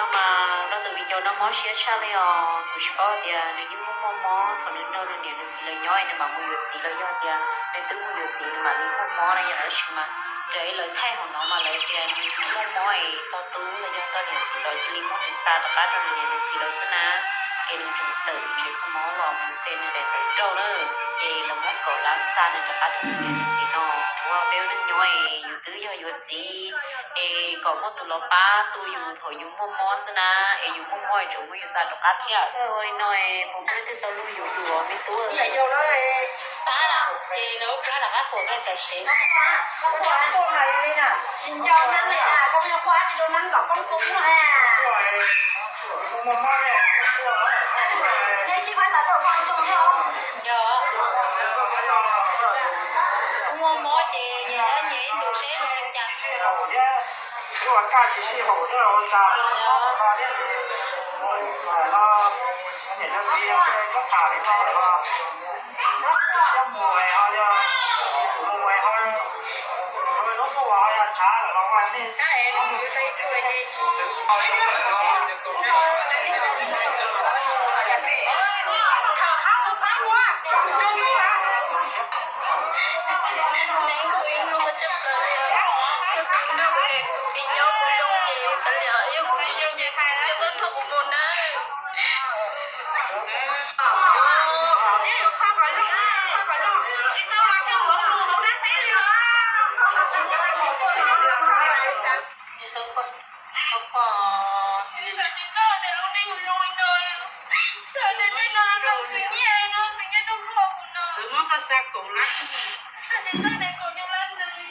Mas koj tus viv ncaus no mob siab tshaj li os, kuv tsis paub tias nws yeej muaj muaj mob thaum nws nrog nws niam nws txiv lawv nyob es nws mam mus yuav txiv los yog tias nws twb mus yuav txiv nws mam li muaj mob no yom. Tab sis mas raws li lawv thaij hauv no mas lawv tias nws muaj mob es tog tub los yog tog niam txiv lawv cia li muab nws xa rov qab rau nws niam nws txiv lawv xwb na. Ces nws tseem tawm ntsis kho mob los mus xe nws daim tawv nrauj na, ces lawv muab kaum lab xa nws rov qab rau nws niam nws txiv no. Ua peb ua neej nyob es yus twb yog yuav txiv es kom muaj tus los pab tu yus thaum yus muaj mob xwb na, es yus muaj mob es tseem muab yus xa rov qab thiab. Ua li no es puas muaj leej twg tau luag yuav yus me tub? Tab ces lawv plab rov qab pom koj tam sim. Muaj mob ces nyias nyias ib ntus seb zoo li cas. Neeg kuv ib hnub qhov tshaj plaws li, kuv tus nrog kuv niam kuv txiv nyob kuv zoo ces kav liam, yog kuv tsis zoo ces kuv coj koj nrog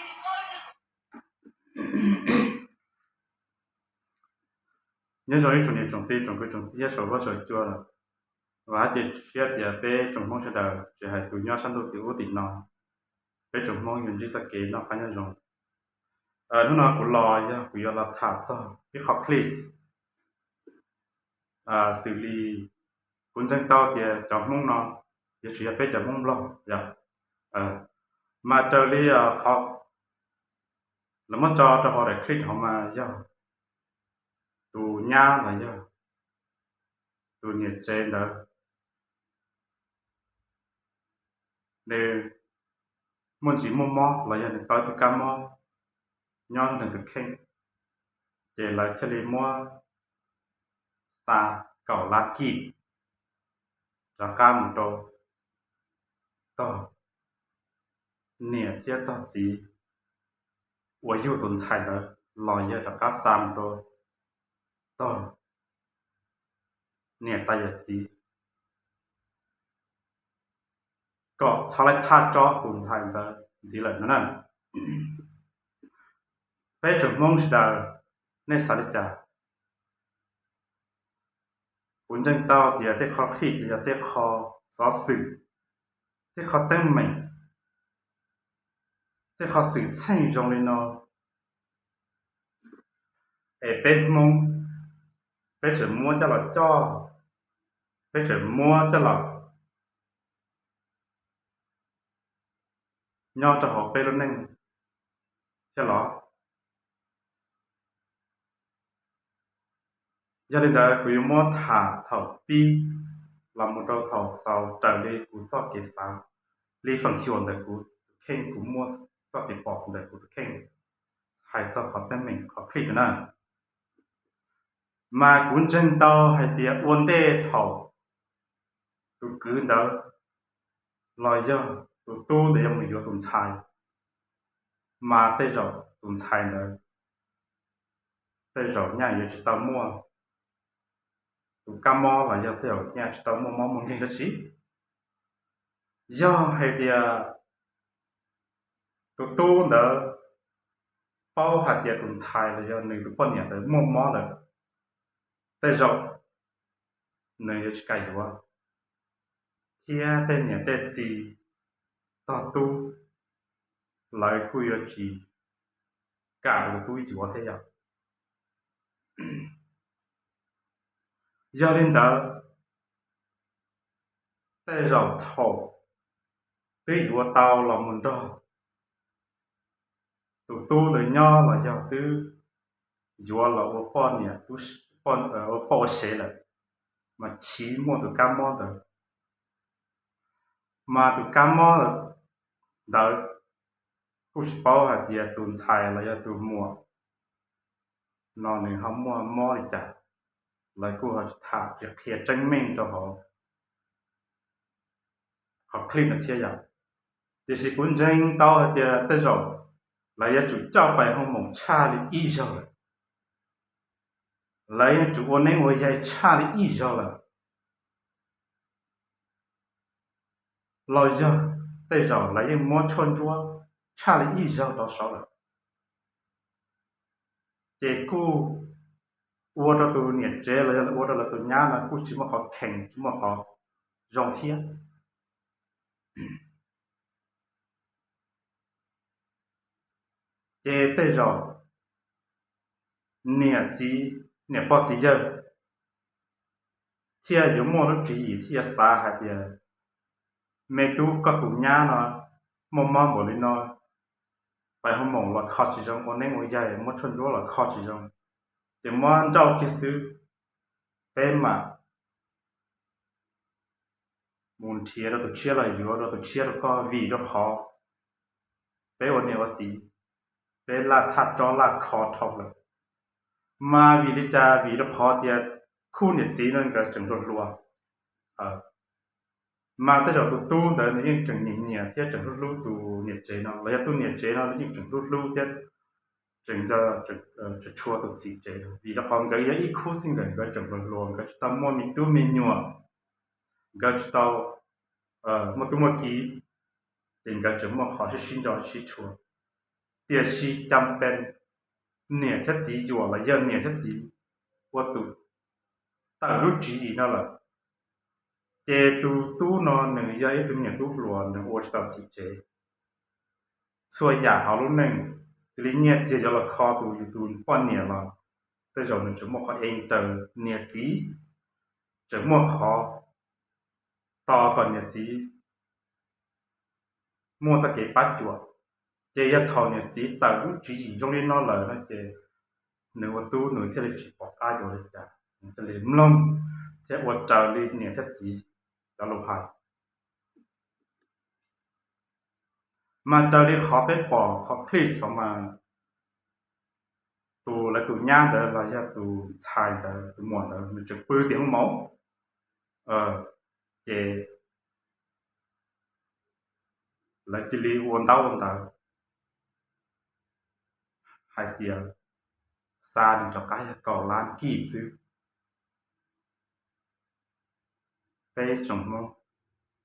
kuv mus nawb. Nyob zoo ib tsoom niam tsoom txiv tsoom kwv tsoom tij saum huab saum cua lawm, vam thiab cia siab tias peb tsoom Hmoob sawv daws tsis hais tus nyob sab ntuj tim ub tim no, peb tsoom Hmoob yuav ntsib txoj kev noj qab nyob zoo. Hnub no kuv los yog kuv yuav los tham txog ib qho clip xws li kuv ntseeg tau tias cov Hmoob no yuav tsum yog peb cov Hmoob Nplog yom. Mas raws li qhov lawv muab tso rau hauv daim clip hauv mas yog tus nyab los yog tus niam tsev ntawd nws muaj ntsis muaj mob los yog nws tau ib tug kab mob nyob nws tus kheej, ces lawv thiaj li muab xa kaum lab kij rov qab mus rau tog niam thiab tog txiv uas yug tus ntxhais ntawd los yog rov qab xa mus rau tog niam tais yawm txiv kom txhob laib thaj tsob tus ntxhais ntawd ntxiv lawm no na. Peb tsoom Hmoob sawv daws, nej xav li cas? Kuv ntseeg tau tias tej qho qhib los yog tej qho xov xwm, tej qho teeb meem, tej qho xwm txheej zoo li no es peb Hmoob peb tseem muab coj los coj, peb tseem muab coj los nyob rau hauv peb lub neej thiab los? Yog li ntawd kuv yuav muab tham thaum pib los mus rau thaum xaus raws li kuv txoj kev xav, li feem xyuam ntawm kuv tus kheej, kuv muaj txoj kev pom ntawm kuv tus kheej, hais txog qhov teeb meem qhov clip na. Mas kuv ntseeg tau hais tias ua ntej thaum tus kwv ntawd los yog tus tub ntawd yuav mus yuav tus ntxhais, mas tej zaum tus ntxhais ntawd tej zaum nyaj yuav tsis tau muaj tus kab mob los yog tej zaum nyaj tsis tau muaj mob muaj nkeeg dab tsi. Yog hais tias tus tub ntawd paub hais tias tus ntxhais los yog nws tus poj niam ntawd muaj mob lawm, tej zaum nws yuav tsis kam yuav, thiab tej niam tej txiv tog tub lawv kuj yuav tsis kam tus tub yuav thiab yom. Yog li ntawd, tej zaum thaum twb yuav tau los mus nrog tus tub ntawd nyob los yog twb yuav los ua poj niam tub, ua poj ua sev lawm, mas chiv muaj tus kab mob ntawd. Mas tus kab mob ntawd kuj tsis paub hais tias tus ntxhais los yog tus muam no nws ho muaj mob li cas, lawv kuj ho tsis tham tsis qhia tseeb meej rau hauv qhov clip no thiab yom. Tiam sis kuv ntseeg tau hais tias tej zaum lawv yuav tsum coj pais hoo moos tshaj li ib zaug lawm, lawv yuav tsum ua neeb ua yaig tshaj li ib zaug lawm, los yog tej zaum lawv yeej muab tshuaj ntsuab tshaj li ib zaug rau saud lawm. Ces kuj ua rau tus niam tsev los yog ua rau lawv tus nyab no kuj tsis muaj qhov khees tsis muaj qhov zoo thiab. Ces tej zaum niam txiv, niam pog txiv yawg thiaj yuav muaj lub tswv yim thiaj yuav xav hais tias me tub koj tus nyab no muaj mob npaum li no, pais hoo moos los kho tsis zoo, ua neeb ua yaig muab tshuaj ntsuab los kho tsis zoo, ces muab nrauj kiag xwb, peb mam mus nrhiav rau tus tshiab los yuav rau tus tshiab rau koj, vim rau qhov peb ua niam ua txiv, peb laj thaj tsob laj kho dhau lawm. Mas vim li cas? Vim rau qhov tias khub niam txiv no nkawd tseem hluas hluas, mas tej zaum tus tub ntawd nws yeej tseem nyiam nyiam thiab tseem hlub hlub tus niam tsev no, los yog tus niam tsev no nws yeej tseem hlub hlub thiab tseem tshua tus txiv tsev, vim rau qhov nkawd yog ib khub xwb, nkawd, nkawd tseem hluas hluas, nkawd tsis tau muaj me tub me nyuam, nkawd tsis tau muaj tub muaj kiv, ces nkawd tseem muaj qhov sib sib nco sib tshua. Tiam sis cas pes niam thiab txiv yuam los yog niam thiab txiv ua tus tawm lub tswv yim no lawm, ces tus tub no nws yog ib tug me nyuam tub hluas, nws ua tsis tau txiv tsev. Txhua yam hauv lub neej, xws li nyiaj txiag yuav los kho tus yus tus poj niam los tej zaum nws tseem muaj qhov ev raws niam txiv, tseem muaj qhov tos kom niam txiv muaj txoj kev pab cuam. Ces yog thaum niam txiv tawm lub tswv yim zoo li no lawm no ces nws ua tub nws thiaj li tsis pom qab yuav li cas, nws thiaj li mloog thiab ua raws li niam thiab txiv cov lus hais. Mas raws li qhov peb pom qhov clip xov mas tus, lawv tus nyab ntawd los yog tus ntxhais ntawd, tus muam ntawd nws tseem pw tim hoob maum, ces lawv cia li ua ntaub ua ntawv hais tias xa nws rov qab yog kaum lab kij xwb. Peb tsoom Hmoob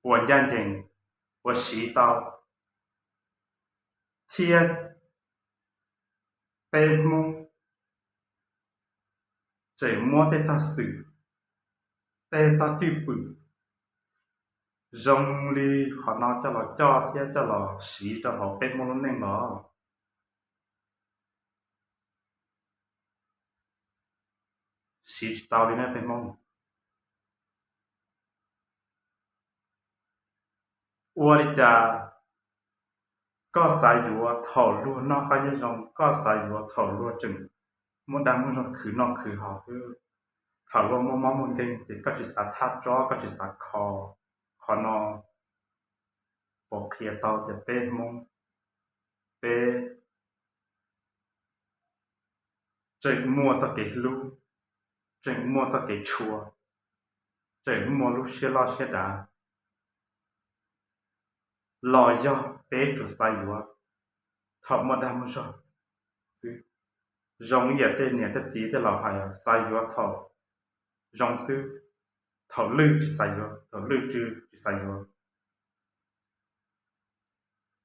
puas ncaj ncees, puas siv tau, thiab peb Hmoob tseem muab tej txoj xwm, tej txoj cwj pwm zoo li qhov no coj los coj thiab coj los siv rau hauv peb Hmoob lub neej los? Siv tsis tau li ne peb Hmoob. Ua li cas koj xav yuav thaum luag noj qab nyob zoo, koj xav yuav thaum luag tseem muaj dag muaj zog khwv noj khwv haus xwb, thaum luag muaj mob muaj nkeeg ces koj tsis xav thaj tsob, koj tsis xav kho. Qhov no puas qhia tau tias peb Hmoob, peb tseem muaj txoj kev hlub, tseem muaj txoj kev tshua, tseem muaj lub siab loj siab dav, los yog peb tsuas xav yuav thaum muaj dag muaj zog xwb? Zoo ib yam tej niam tej txiv tej laus hais, xav yuav thaum zoo xwb, thaum lwj tsis xav yuav, thaum lwj tsw tsis xav yuav.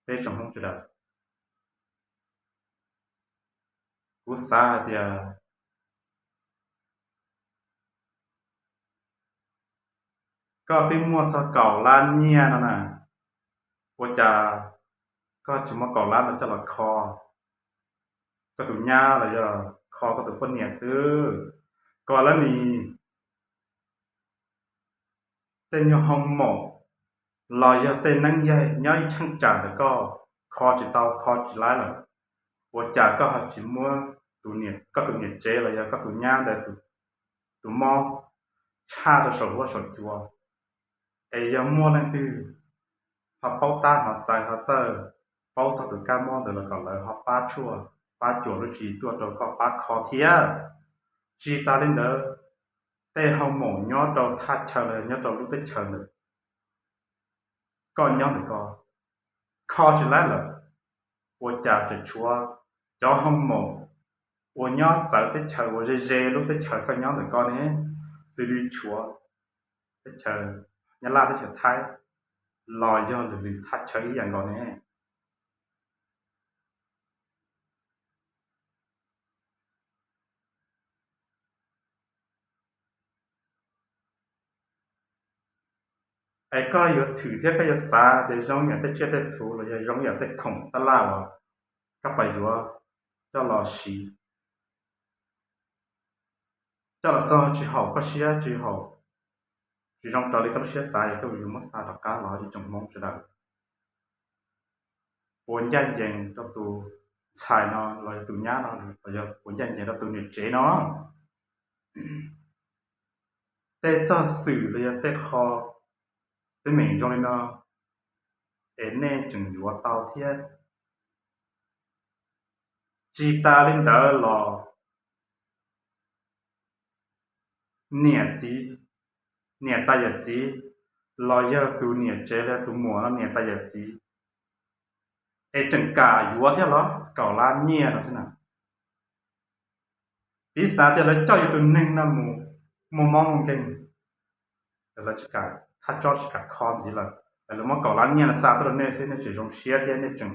Peb tsoom Hmoob sawv daws, kuv xav hais tias koj twb muaj txog kaum lab nyiaj no na, ua cas koj tsis muab kaum lab no coj los kho koj tus nyab los yog kho koj tus poj niam xwb? Koj lab nis tej nyuag hoo maum los yog tej neeb yaig nyob ib cheeb tsam ntawm koj kho tsis tau kho tsis laib lawm, ua cas koj ho tsis muab tus niam, koj tus niam tsev los yog koj tus nyab ntawd tus tus mob tshaj rau saum huab saum cua. Es yog muaj leej twg ho paub tab ho xaiv ho txawj paub txog tus kab mob ntawd los kom lawv ho pab tshuaj pab cuam lub tswv yim tuaj rau koj pab kho thiab. Tsis tas li ntawd, tej hoo maum nyob rau thaj chaw los nyob rau lub teb chaws ntawd, koj nyob ntawm ko kho tsis laib lawm, ua cas tseem tshuav cov hoo maum uas nyob txawv teb chaws uas ze ze lub teb chaws koj nyob ntawm ko ne, xws li tshuav teb chaws Nyab Laj, teb chaws Thaib, los yog lwm lwm thaj chaw ib yam nkaus ne. Es koj yuav thwm thiab koj yuav xav tias zoo yam tej tsiaj tej txhu los yog zoo yam tej khoom tab laj uas koj pais yuav coj los siv, coj los txog tsis haum koj siab, tsis haum, tsis zoo raws li koj lub siab xav, es koj yuav muab xa rov qab los ib tsoom Hmoob sawv daws, puas ncaj ncees rau tus ntxhais no los yog tus nyab no, los yog puas ncaj ncees rau tus niam tsev no? Tej txog xwm los yog tej qho teeb meem zoo li no es nej tseem yuav tau thiab. Tsis tas li ntawd los niam txiv, niam tais yawm txiv, los yog tus niam tsev los yog tus muam no niam tais yawm txiv, es tseem kam yuav thiab los kaum lab nyiaj no xwb na. Piv xav tias lawv coj yus tus neeg no mus muaj mob muaj nkeeg, lawv tsis kam, thaj tsob tsis kam kho ntxiv lawm, lawv muab kaum lab nyiaj no xa tuaj rau nej xwb nej tseem zoo siab thiab, nej tseem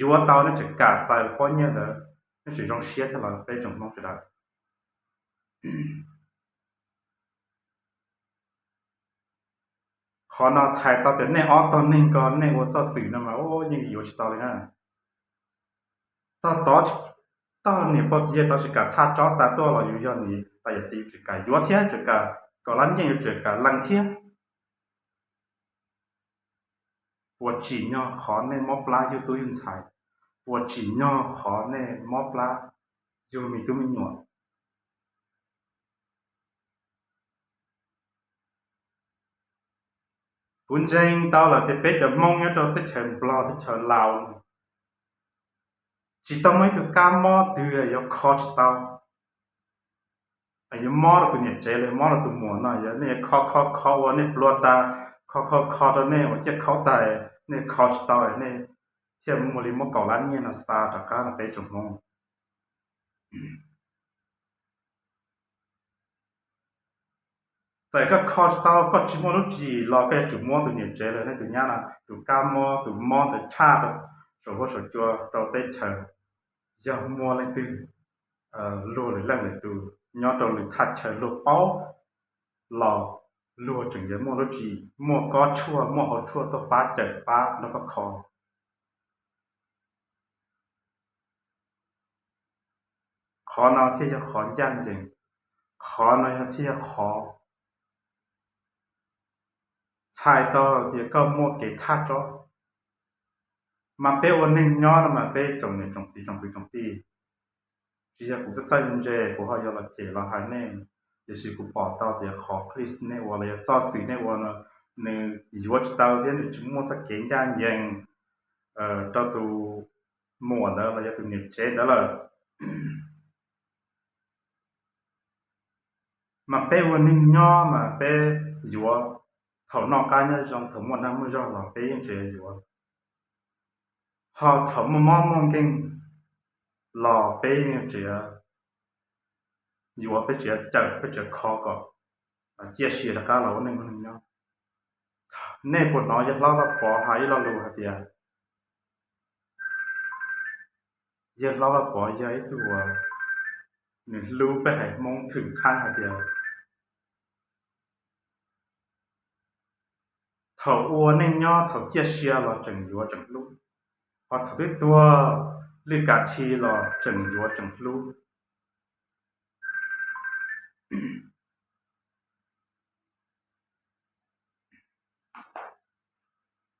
yuav tau, nej tseem kam txais pob nyiaj ntawd, nej tseem zoo siab thiab los peb tsoom Hmoob sawv daws. Qhov no txhais tau tias nej ob tog neeg ko nej ua txoj xwm no mas yeej yuav tsis tau li na. Tog tod, tog niam pog txiv yawg tod tsis kam thaj tsob xa tuaj los yus yog niam tais yawm txiv yus tsis kam yuav thiab, tsis kam kaum lab nyiaj yus tsis kam lees thiab. Puas tsim nyog qhov nej mob plab yug tub yug ntxhais? Puas tsim nyog qhov nej mob plab yug me tub me nyuam? Kuv ntseeg tau lawm tias peb cov Hmoob nyob rau teb chaws Nplog teb chaws Laus tsis tau muaj ib tug kab mob twg yuav kho tsis tau, yuav mob rau tus niam tsev los mob rau tus muam no, yog nej yuav kho kho kho ua nej plua tas, kho kho kho rau nej ua ciaj khaub tas, nej kho tsis tau, nej thiaj muaj li muab kaum lab nyiaj no xa rov qab rau peb tsoom Hmoob. Txawm koj kho tsis tau, koj tsis muaj lub tswv yim los koj yuav tsum muab tus niam tsev los nej tus nyab no tus kab mob, tus mob ntawd tshaj rau saum huab saum cua rau teb chaws, yog muaj leej twg, luag lwm leej lwm tus nyob rau lwm thaj chaw luag paub los luag tseem yuav muaj lub tswv yim, muaj kob tshuaj muaj hau tshuaj tuaj pab cawm pab nrog koj kho. Qhov no thiaj yog qhov ncaj ncees, qhov no yog thiaj yog qhov txhais tau tias koj muaj kev thaj tsob. Mas peb ua neeg nyob no mas peb tsoom niam tsoom txiv tsoom kwv tsoom tij, tsis yog kuv txawj txawj ntse kuv ho yuav los cem los hais nej, tiam sis kuv pom tau tias qhov clip nej ua los yog txoj xwm nej ua no, nws yuav tsis tau thiab nws tsis muaj txoj kev ncaj ncees rau tus muam ntawd los yog tus niam tsev ntawd lawm. Mas peb ua neeg nyob mas peb yuav, thaum noj qab nyob zoo, thaum muaj dag muaj zog los peb yeej tseem yuav, ho thaum muaj mob muaj nkeeg los peb yeej tseem yuav, peb tseem cawm, peb tseem kho kom ciaj sia rov qab los ua neej ua neeg nyob. Nej puas hnov Yawg Hlob Vaj Pov hais ib lo lus hais tias, Yawg Hlob Vaj Pov yog ib tug uas nws hlub peb haiv Hmoob thwm qhab hais tias thaum ua neej nyob thaum ciaj sia los tseem yuav tseem hlub, ho thaum twb tuag lwj kav thi los tseem yuav tseem hlub.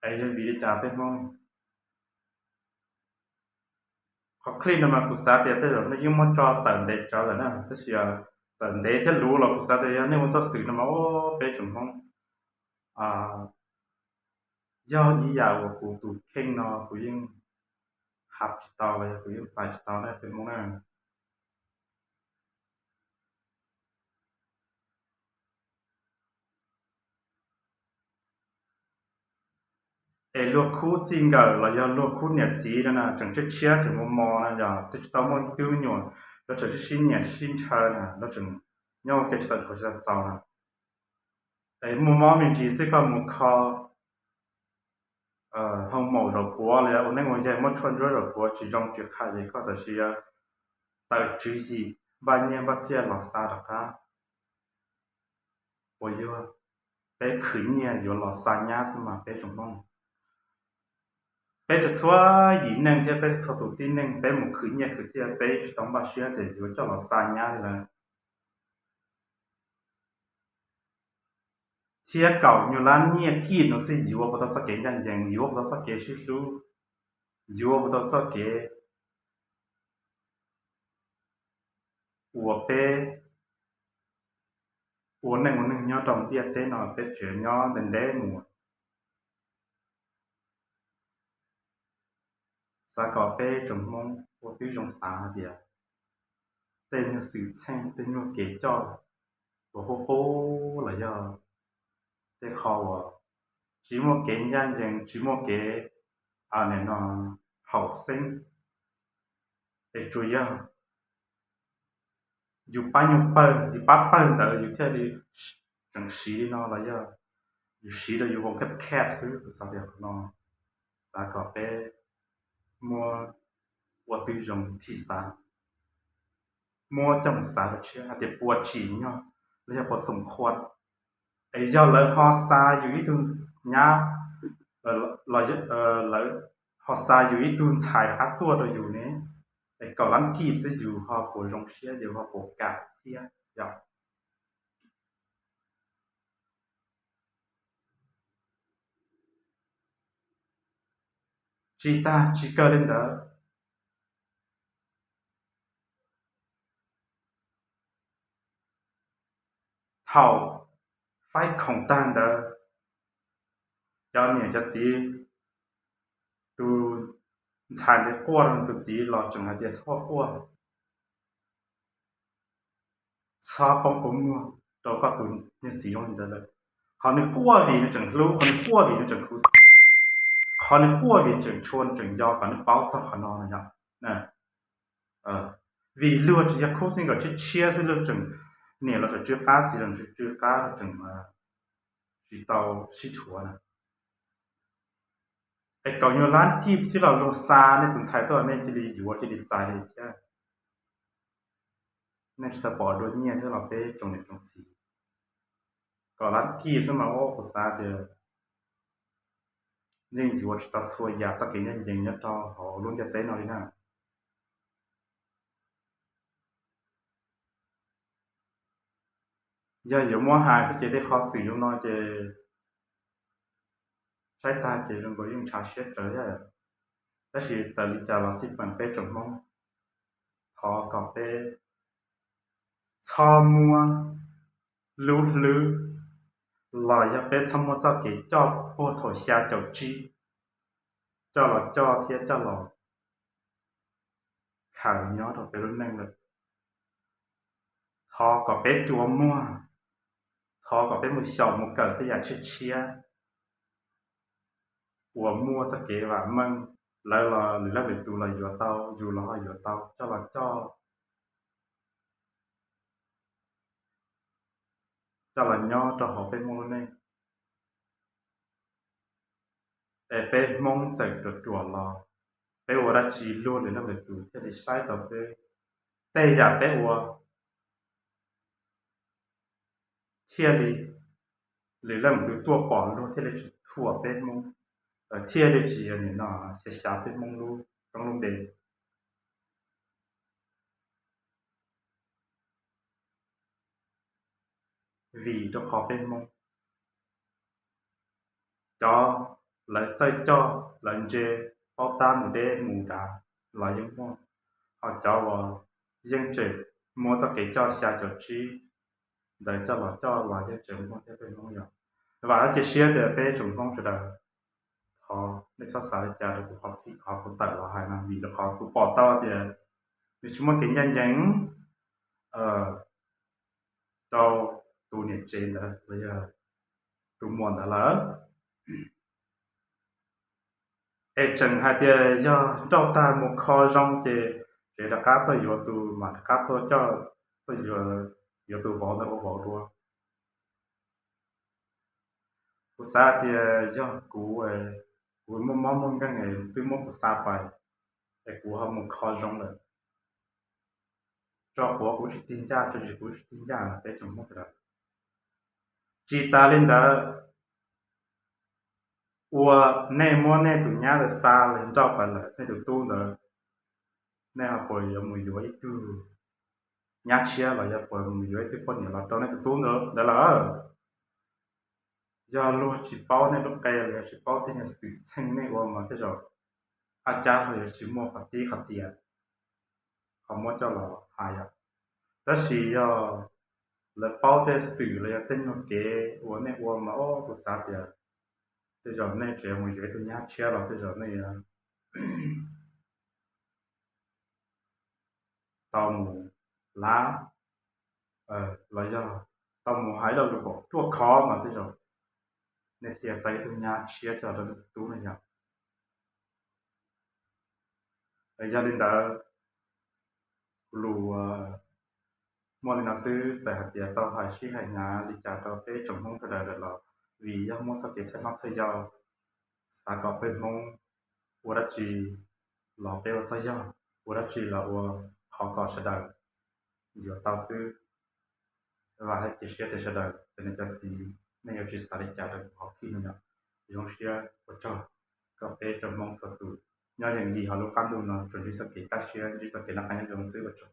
Es yog vim li cas peb Hmoob? Qhov clip no mas kuv xav tias tej zaum nej yeej muab tso tawm ntev tsawv lawm na, tab sis txawm ntev thiab luv los kuv xav tias yog nej ua txoj xwm no mas peb tsoom Hmoob, yog ib yam uas kuv tus kheej no kuv yeej hab tsis tau los yog kuv yeej txais tsis tau na peb Hmoob na. Es luag khub txij nkawm los yog luag khub niam txiv no na tseem tshiab tshiab tseem mos mos no yog twb tsis tau muaj tub me nyuam, lawv tseem sib sib nyiam sib ntshaw na, lawv tseem nyob ua ke tsis tau dhuav tsis tau txaus na. Es muaj mob me ntsis xwb koj mus kho hoo maum zaum puav los yog ua neej ua yaig muab tshuaj ntsuab zaum puav tsis zoo tsis qha ces koj txawm sis tawm tswv yim npaj nyiaj npaj txiaj los xa rov qab. Puas yog peb khwv nyiaj yuav los xa nyab xwb mas peb tsoom Hmoob, peb txhua txhua yim neej thiab peb txhua tus tib neeg peb mus khwv nyiaj khwv txiaj peb tsis tau npaj siab tias yuav coj los xa nyab li lawm. Thiab kaum nyuag lab nyiaj kij no xwb yuav puas tau txoj kev ncaj ncees, yuav puas tau txoj kev sib hlub, yuav puas tau txoj kev uas peb ua neej ua neeg nyob rau ntiaj teb no peb tseem nyob ntev ntev mus. Xav kom peb tsoom Hmoob ua tib zoo xav hais tias tej nyuag xwm txheej tej nyuag kev coj uas qub qub los yog tej qho uas tsis muaj kev ncaj ncees tsis muaj kev, nim no, haum xeeb, es tsuas yog yus pab nyuag pawg, yus pab pawg ntawd yus thiaj li tseem siv li no los yog yus siv rau yus voo khab khab xwb. Kuv xav tias qhov no xav kom peb muab ua tib zoo thij xav, muab coj mus xav rau tshiab hais tias puas tsim nyog los yog puas xoom qhua, es yog lawv ho xa yus ib tug nyab, lawv ho xa yus ib tug ntxhais rov qab tuaj rau yus ne, es kaum lab kij xwb yus ho puas zoo siab yus ho puas kam thiab yom? Tsis tag tsis kawg li ntawd, thaum faib khoom tag ntawd, cov niam cov txiv, tus ntxhais ntawd quaj rau tus txiv los tseem hais tias txhob quaj, txhob poob kua muag rau koj tus niag txiv zoo li ntawd lawm. Qhov nws quaj vim nws tseem hlub, qhov nws quaj vim nws tseem khuv xim, qhov nws quaj vim nws tseem tshua nws tseem nco kom nws paub txog qhov no no yom. Vim luag tsis yog khub txij nkawm tshiab tshiab xwb luag tseem, niam los tseem tsw qab txiv los tseem tsw qab tseem tsis tau sib dhuav na. Es kaum nyuag lab kij xwb los luag xa nej tus ntxhais tuaj nej cia li yuav cia li txais li thiab. Nej tsis tau pom dua nyiaj thiab los peb tsoom niam tsoom txiv, kaum lab kij xwb mas ua kuv xav tias yeej yuav tsis tau txhua yam txoj kev ncaj ncees nyob rau hauv lub ntiaj teb no li na. Yog yuav muab hais thiab ces tej qhov xwm zoo no ces saib tag ces zoo nkaus yeej ntshav siab tsawv thiab. Tab sis txawm li cas los xij peem peb tsoom Hmoob, thov kom peb txhob muab lub hlwb los yog peb txhob muab txoj kev coj puag thaum xya caum tsib coj los coj thiab coj los khaws nyob rau peb lub neej lawm. Thov kom peb rua muag, thov kom peb mus xyaum mus kawm tej yam tshiab tshiab uas muaj txoj kev vam meej, lawv los lwm leej lwm tus los yuav tau, yus los ho yuav tau, coj los coj, coj los nyob rau hauv peb Hmoob lub neej. Es peb Hmoob txawm ruam ruam los peb ua dab tsi luag lwm leej lwm tus thiaj li saib tau peb, tej yam peb ua thiaj li lwm leej lwm tus tuaj pom luag thiaj li tsis thuam peb Hmoob, thiaj li tsis nim no xyav xyav peb Hmoob lub koob lub npe. Vim rau qhov peb Hmoob, cov lawv txawj coj lawv ntse paub tab mus deb mus dav los yeej muaj, ho cov uas yeej tseem muab txoj kev coj xya caum tsib ntawd coj los coj los yeej tseem muaj thiab peb Hmoob yog. Vam thiab cia siab tias peb tsoom Hmoob sawv daws, thov nej txhob xav li cas rau kuv qhov kuv tawm los hais no vim rau qhov kuv pom tau tias nws tsis muaj kev ncaj ncees rau tus niam tsev ntawd los yog tus muam ntawd lawm. Es tseem hais tias yog nrauj tag mus kho zoo ces tseem rov qab tuaj yuav tus, mas rov qab tuaj coj, tuaj yuav tus vauv ntawd ua vauv dua. Kuv xav tias yog kuv, kuv muaj mob muaj nkeeg twb muab kuv xa pais, es kuv ho mus kho zoo lawm, tso quav kuv tsis tig ncaj, tso zis kuv tsis tig ncaj peb tsoom Hmoob sawv daws. Tsis tas li ntawd, ua nej muab nej tus nyab ntawd xa los nrauj pais lawm, nej tus tub ntawd, nej ho puas yuav mus yuav ib tug nyab tshiab los yog puas mus yuav ib tug poj niam los rau nej tus tub ntawd lawm? Yog luag tsis paub nej lub qe los yog tsis paub tej nyuag xwm txheej nej ua mas tej zaum ab cab los yuav tsis muaj qhov tib qhov tias qhov muab coj los hais yom. Tab sis yog lawv paub tej xwm los yog tej nyuag kev uas nej ua mas ob kuv xav tias tej zaum nej tseem mus yuav ib tug nyab tshiab los tej zaum nej tau mus lav los yog tau mus hais lus kom ruaj khov mas tej zaum nej thiaj tau ib tug nyab tshiab coj rau nej tus tub no yom. Yog li ntawd, kuv lus muaj li no xwb, txawm hais tias tau hais sib hais hnyav li cas rau peb tsoom Hmoob sawv daws lawm los vim yog muaj txoj kev txhawj noj txhawj yau, xav kom peb Hmoob ua dab tsi los peb ua txoj yog, ua dab tsi los ua qhov kom sawv daws yuav tau xwb. Vam thiab cia siab tias sawv daws cov niam cov txiv nej yuav tsis xav li cas rau kuv qhov khib no yom. Zoo siab ua tsaug kom peb tsoom Hmoob txhua tus nyob yeej yim hauv lub qab ntuj no tsuas ntsib txoj kev kaj siab, ntsib txoj kev noj qab nyob zoo xwb, ua tsaug.